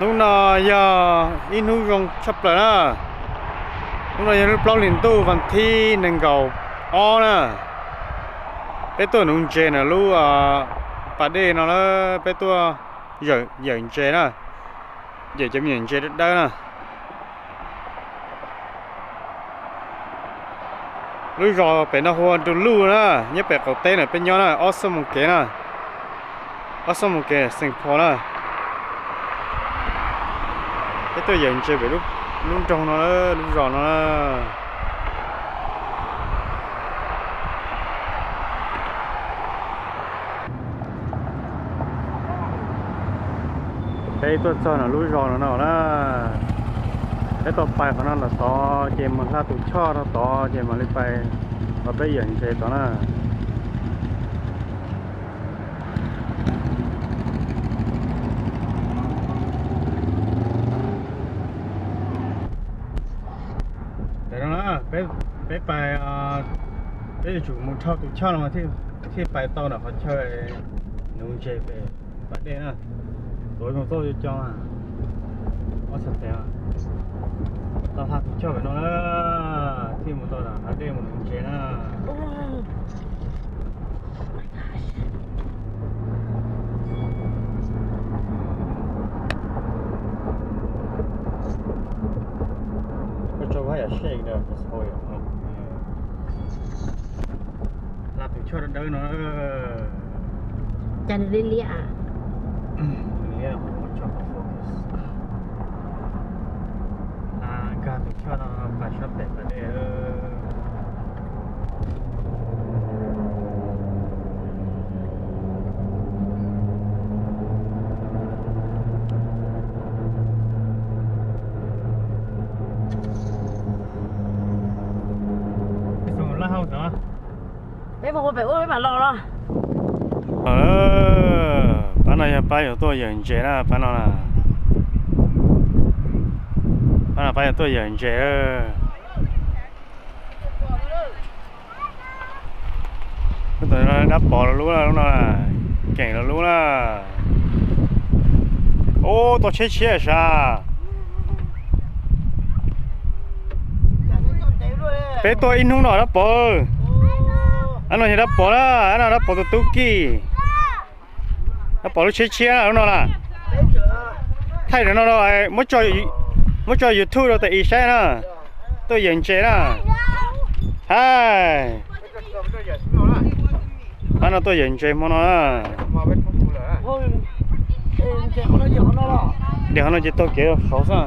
Hnub no yog ib hnub zoo tshaj plaws na. Hnub no yog lub plaub hlis ntuj vas thib nees nkaum ob na. Peb tuaj nuv ntses na lub pas dej no na, peb tuaj yawm ntses na, yawm cov me nyuam ntses dawb dawb na. Lub zos pem no hu ua Nroog Luj na, nyob pem qaum teb na, peb nyob na ob xuab moos kev na, ob xuab moos kev Saint Paul na. Peb tuaj yawm ntses pem lub nroog no, lub zos no na. Peb tuaj txog no lub zos no no na, peb tau pais qhov no los tod ces mus hla tus choj rau tod ces mam li pais qhov peb yawm ntses tod na. Peb pais, peb yuav tsum mus dhau tus choj no thiaj pais tau ntawm qhov chaw nuv ntses pem pas dej na. Tuav zoo txoj co co, ob txhais tes, tau hla tus choj pem no na, thiaj mus tau ntawm pas dej mus nuv ntses na. Hla tus choj dawb dawb no. Cas nws liab liab a? Liab, hla nkag tus choj no pais sab pem pas dej. Peb mus ua pem ub peb mam los los. Pab no yog pab yuav tuaj yawm ntses na, pab no, pab no pab yuav tuaj yawm ntses. Dab pov los lub na, lub no keem los lub na. Ub, tau tsheb tshiab sav. Peb tuaj ib hnub no dab pov. Ab no yog dab pov na, ab no dab pov tus tub Kij. Dab pov lub tshiab tshiab na lub no na. Thaij no, muab tso YouTube rau tes is saib na. Tuaj yawm ntses na. Hais, pab no tuaj yawm ntses hmo no na. Dhau no ces taug kev rau saud xwb.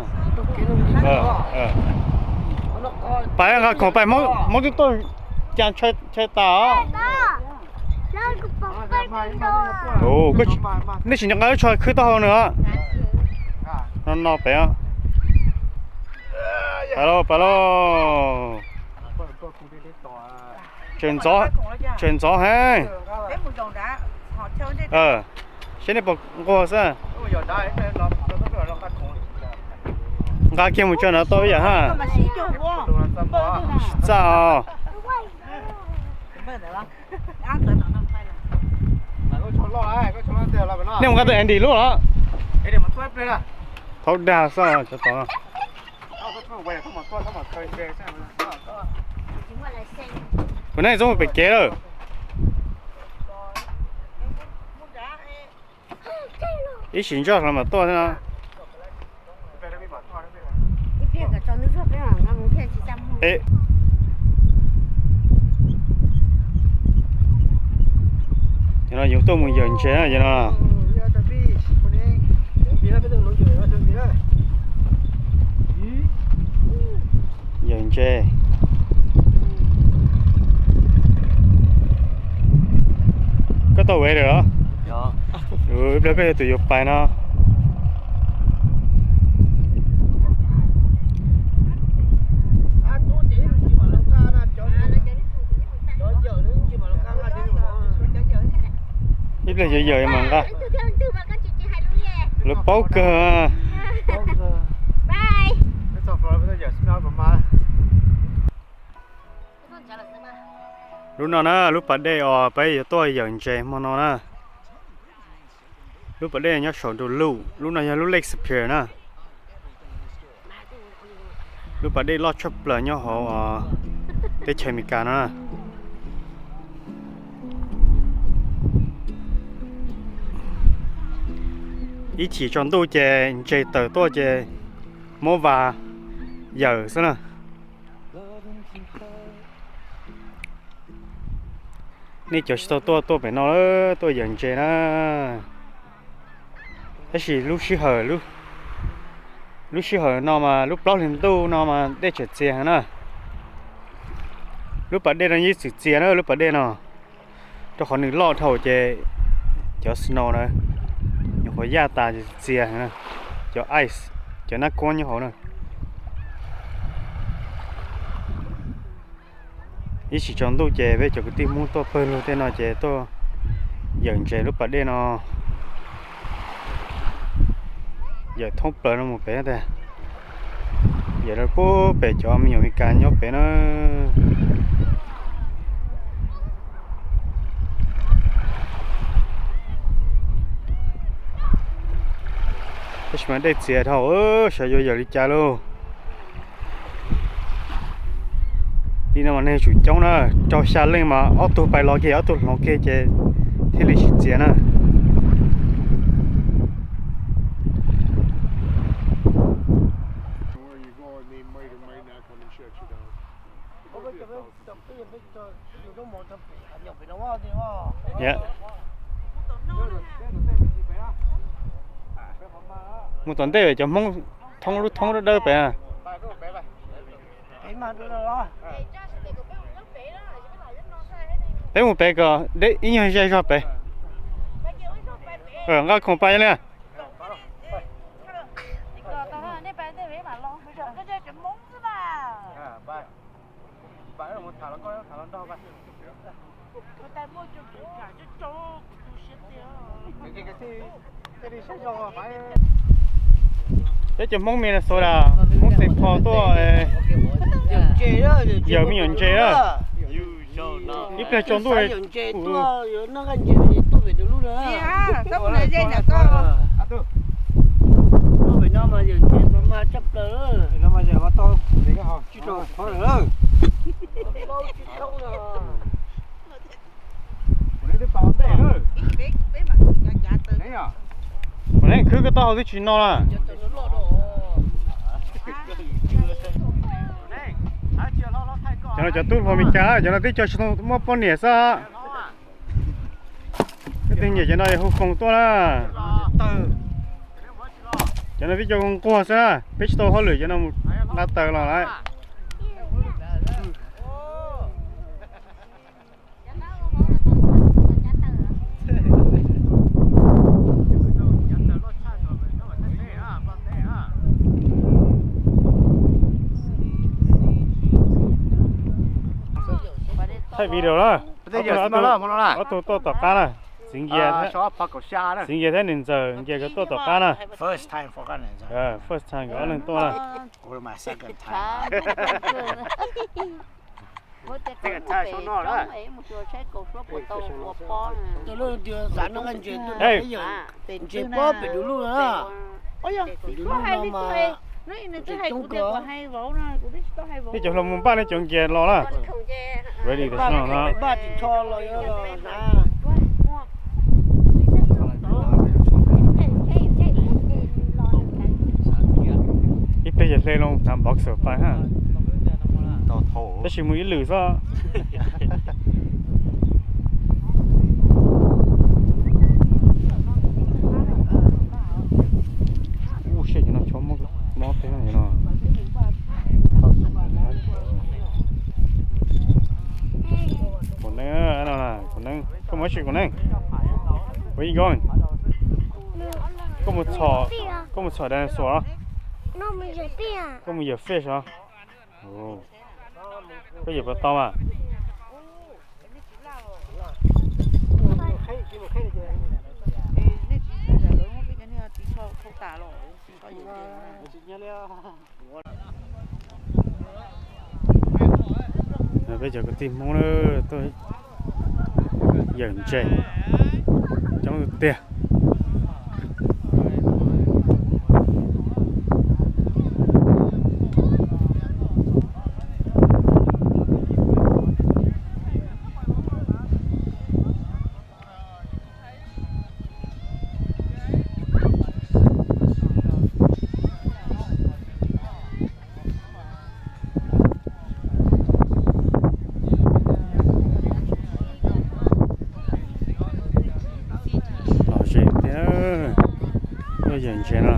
Pais nqa khoom pais, Hmoob twb tuaj cas ntshai tas os. Nej tsis nco nqa lub tsho khwb taub hau nws os. No no pem os. Pais lauj, pais lauj. Tseem ntxov heev. Saib nej puas nquag xwb. Nqa kiag mus tso no tau ib yam ha. Tsis txaj os. Nej mus nqa tus Andy lub los? Thaub dag xwb cov tod. Kuv nej txhob mus pem kev lawm. Ib sim ntso los mam tuaj thiab no. Yog no yus tuaj mus yawm ntses na yog no. Yawm ntses. Koj tau ua lawm los? Ib pliag peb tus yuav pais no. Ib pliag yawm yawm mas nqa. Lawv paub kawg. Lub no na, lub pas dej uas peb yuav tuaj yawm ntses hmo no na. Lub pas dej nyob saum ntu luj, lub no yog lub Lake Superior na. Lub pas dej loj tshaj plaws nyob hauv teb chaws Amelikas no na. Ib chim tsaus ntuj ces ntses tawm tuaj ces muab vas yawm xwb na. Nej cov tsis tau tuaj, tuaj pem no, tuaj yawm ntses na. Tab sis lub sij hawm, lub sij hawm no mas lub plaub hlis ntuj no mas dej tseem txias heev na. Lub pas dej no yeej txwm txias na, lub pas dej no, rau qhov nws loj dhau ces cov snow na, nyuam qhuav yaj tas txias heev na, cov ice, cov nab kuab nyob hauv na. Ib sim tsaus ntuj ces peb cov kwv tij Hmoob tuaj pawg lug tej no ces tuaj yawm ntses lub pas dej no, yawm thoob plaws no mus pem tas, yawm rau pem cov me nyuam Amelikas nyob pem na. Tab sis mas dej txias dhau, xyov yuav yawm li cas lauj. Li no mas neeg tsum coob na, rau xya leej mas ob tug pais los kiag ob tug hloov kiag ces thiaj li tsis txias na. Mus tom ntej cov Hmoob thoob lub thoob dawb dawb pem. Peb mus pem kom deb ib nyuag ze zog pem. Nqa khoom pais li. Peb cov Hmoob Minnesota, Hmoob Saint Paul tuaj yawm me nyuam ntses na. Ib pliag tsaus ntuj Kuv leej khwb koj tau hauv twb tsis no na. Cov no cov tub hluas Meskas, cov no twb cog tsis tau muaj poj niam xwb. Leej twg nyiam cov no hu foos tuaj na. Cov no twb cog nquag xwb na, peb tsis tau hauj lwm cov no mus nqa taws los lawm. Thaij video na. Ob tug tuaj tom qab na, txiv Nkias, txiv Nkias thiab niam ntxawm Nkias nkawd tuaj tom qab na. First time nkawd ob leeg tuaj na. Ntses pob pem du lug na. Pem du lug no mas ntses coob kawg. Nej cov hluas mus npaj nej cov Nkias los na. Ready to snow na. Npaj tsis txhob los yuav los hnav. Ib pliag yog hle loo hnav boxer pais ha. Tab sis mus ib lwm xwb. Ub, siab cov no chob mob teb no. Kuv neeb, kuv neeb, koj mus ua dab tsi kuv neeb? Where you going? Koj mus txhom, koj mus txhom dinosaur los? Koj mus yawm fish los? Koj yawm puas tau mas? Peb cov kwv tij Hmoob na, tuaj yawm ntses coob tiag. Yawm ntses no.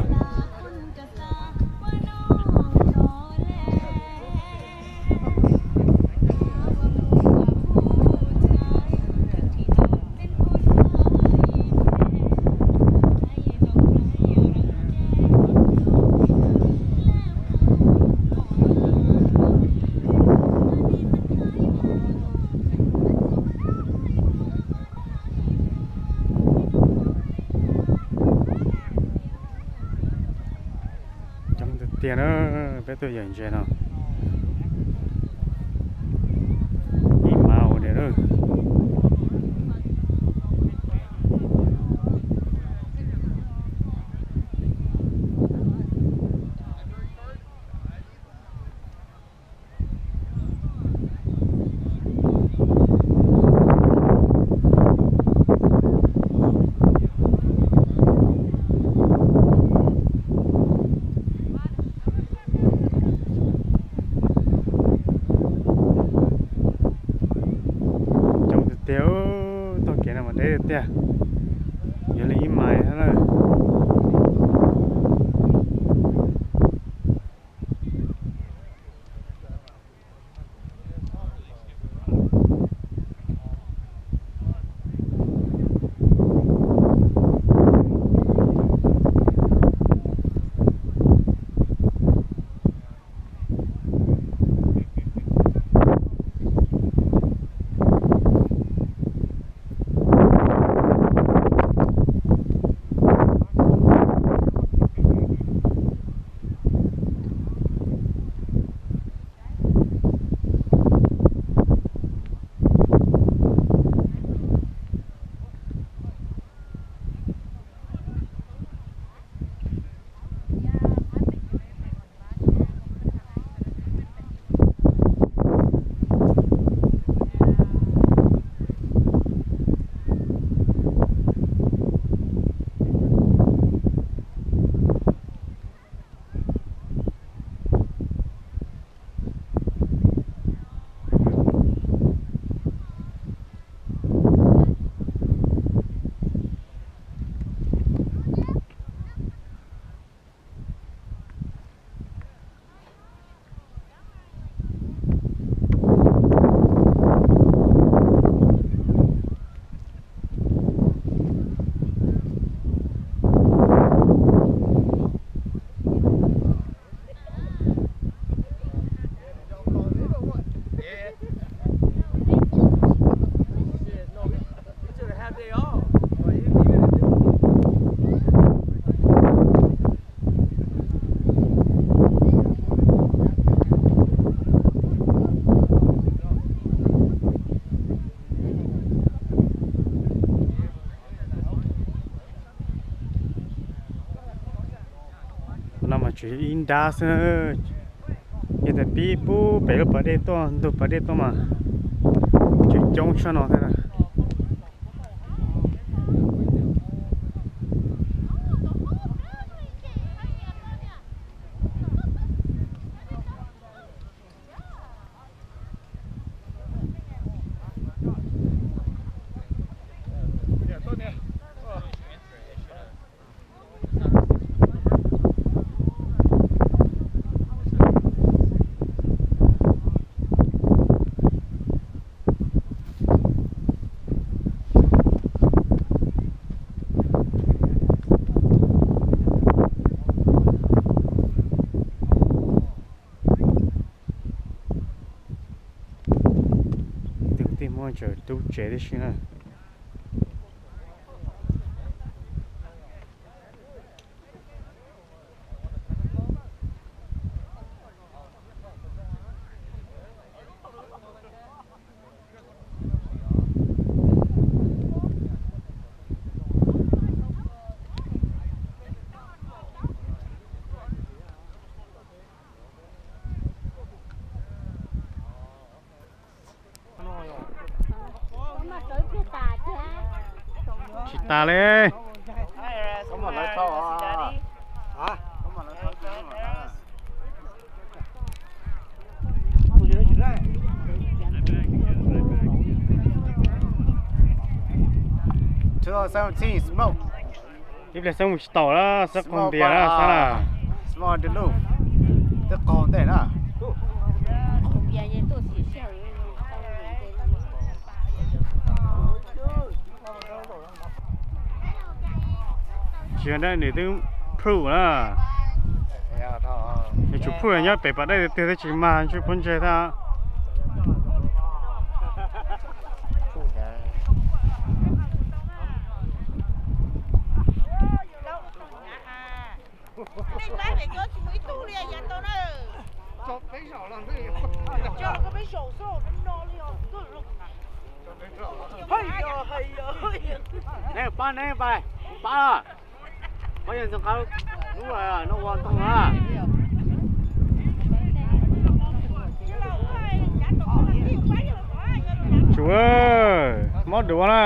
Coob tiag tiag na, peb tuaj yawm ntses no. Ib hmos ua li lawm. Coob tiag tiag, taug kev no mas deb tiag tiag, yog li ib mais thiab lawm. No mas tseem ib nrab xwb, yog tias pib pub pem lub pas dej tuaj ntug pas dej tuaj mas tseem coob tshaj no thiab. Tej kwv tij Hmoob tseem tub tsev tib si na. Tsis tas li. Two thousand seventeen smoke. Ib pliag xwb mus tsis taus lawm, xwb qaug npias lawm, xwb na. Twb qaug ntej na. Tsis yog dab, nws twb proof na. Nws tsum proof nyob pem pas dej tiag tiag twb tsis mag ntswj pob ntseg thiab. Neb pab, neb pab, pab los. Pab yawg Ntxoov Qab lub, lub no ua ntoo na. Tsum, mob duav na.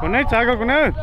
Kuv neb txav ko kuv neb.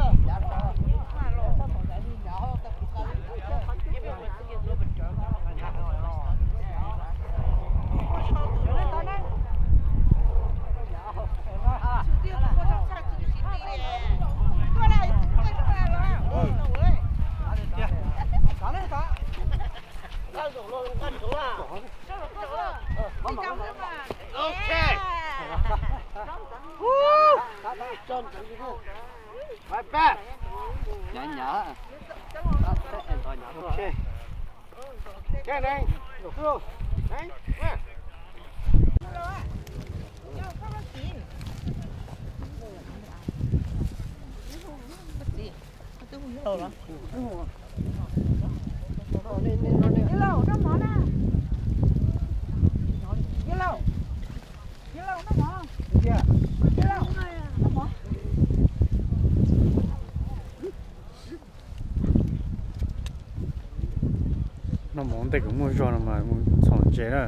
Noj mov ntej kuv muaj zog no mas mus txhom ntses na.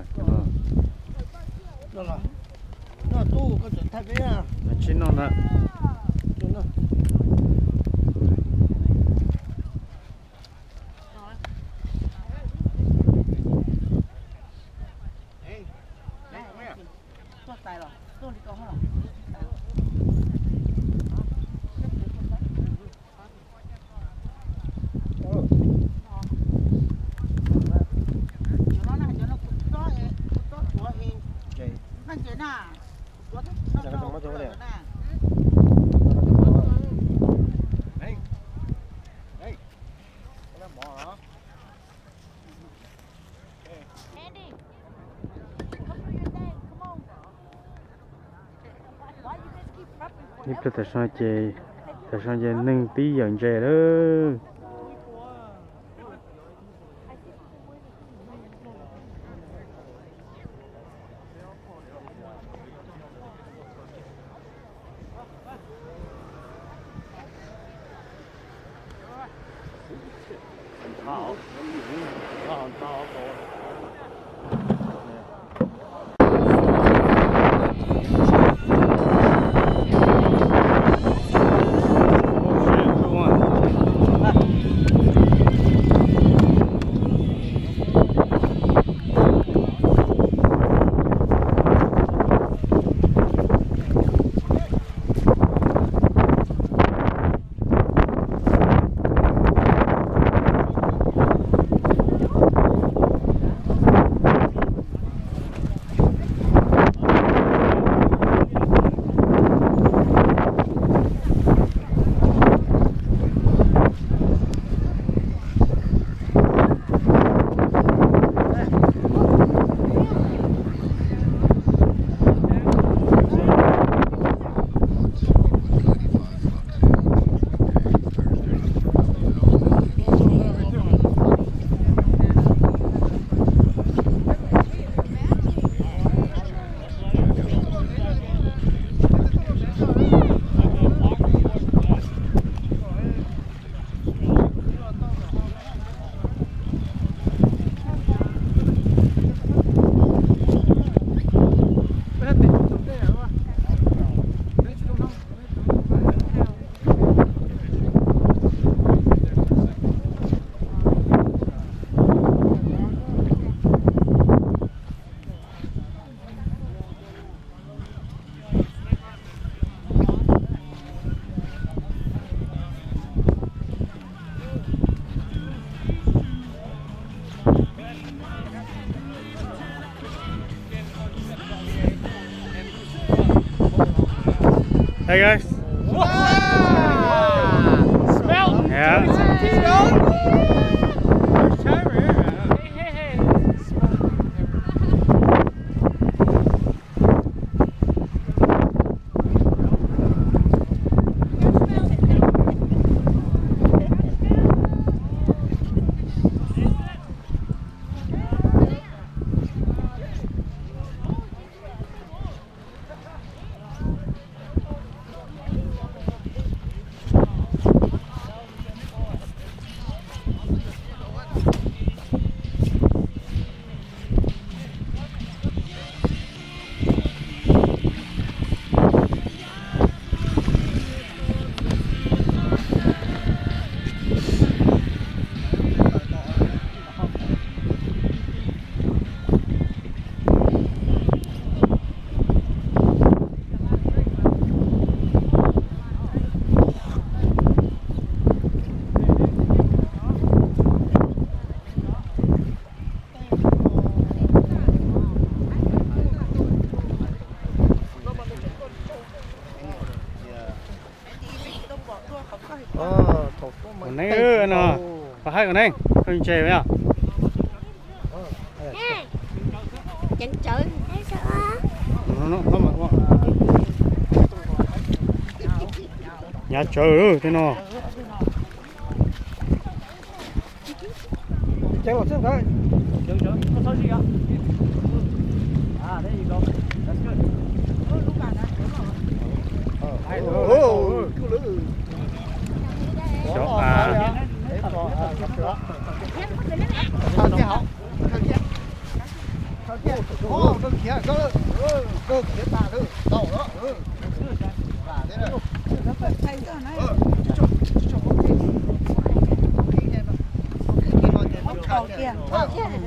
Tsis noj na. Ib pliag tam sim no ces, tam sim no ces neeg tib yawm ntses lawm. Hey guys. Wow. Smell. Yeah. Smell. First time here. Hey, hey, hey. Tus neeg no, pab haib tus neeg, koj ntse yog. Nyav tsawv tej no.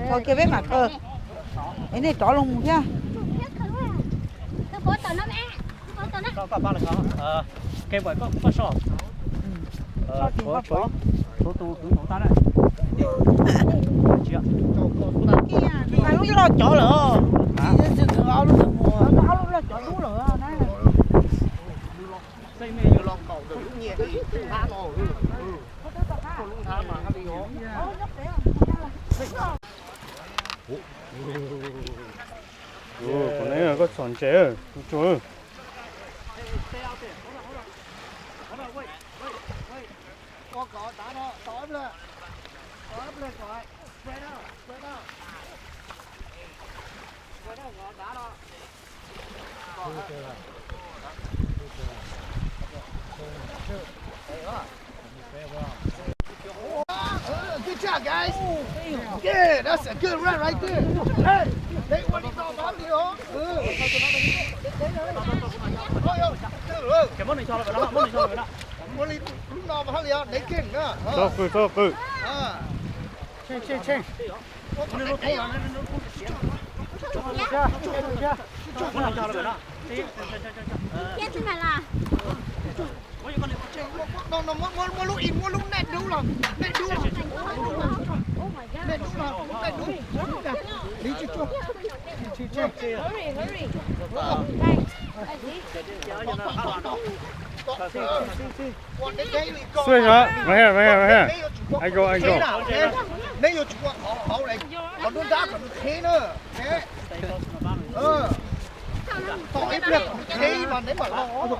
Thau kiag peb mam khaws, es nej rov los mus thiab. Lub loj cov lawm, ob lub loj cov dub lawm na. Tus neeg koj txhom ntses, tsuag. Good job, guys. Yeah, that's a good run right there. Hey, they want to talk about you. Ua li lub no mas haj li os, neb keej na. Txhob qw, txhob qw. Muaj lub ib, muaj lub nej dub los, nej dub los, nej dub los, nej dub, li tsuag tsuag, tsuag tsuag. Right here, right here, right here. I go, I go. Neb yuav tsum ua qhov hauv, qhov nruab nrab kom nws qhib na. Tom ib pliag kom nws qhib mas neb mam los.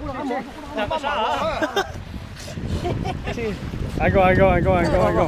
I go, I go, I go, I go, I go.